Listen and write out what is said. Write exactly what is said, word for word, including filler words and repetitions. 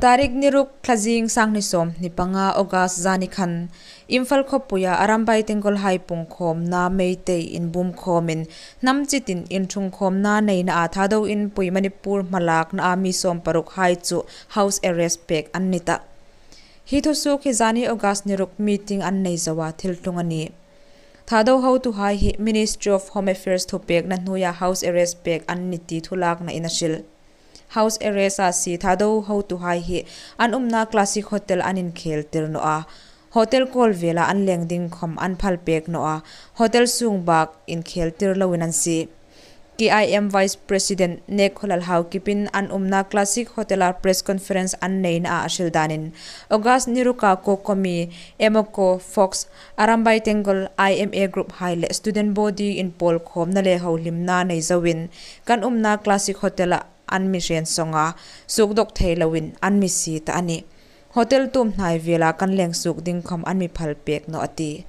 Tarik ni ruk, Thlazing, sang hni sawmhni panga August zani khan Imphal khawpuia Arambai Tenggol hai pungkhawmna Meitei inbumkhawmin hnam chitin inṭhungkhawmna neinaa Thado Inpui Manipur hmalaknaa mi sawmparuk hai chu house arrest pêk an ni tah. Hi thusuok hi zani August ni ruk meeting an nei zoa thil tlung a nih. Thado hotuhai hi Ministry of Home Affairs thupêkna hnuoia house arrest pêk an ni ti thulaknain a hril. House arrest-a sie Thado hotuhai hi an umna Classic Hotel an inkhêltir naw a, hotel kawlvela an leng ding khawm an phalpêk naw a, hotel sûng bâk inkhêltir loin an sie. K I M Vice President Nek Kholal Haokipin an umna Classic Hotel-a press conference an neinaa a hril dânin, August ni ruka COCOMI, EMOCO, FOX, Arambai Tenggol, I M A group hai le student body inpawlkhawmna le hohlimna nei zoin kan umna Classic Hotel-a an mi hrênsawng a, suokdawk thei loin an mi sie tah a nih. Hotel tuomhnai vela kan leng suok ding khawm an mi phalpêk naw a tih.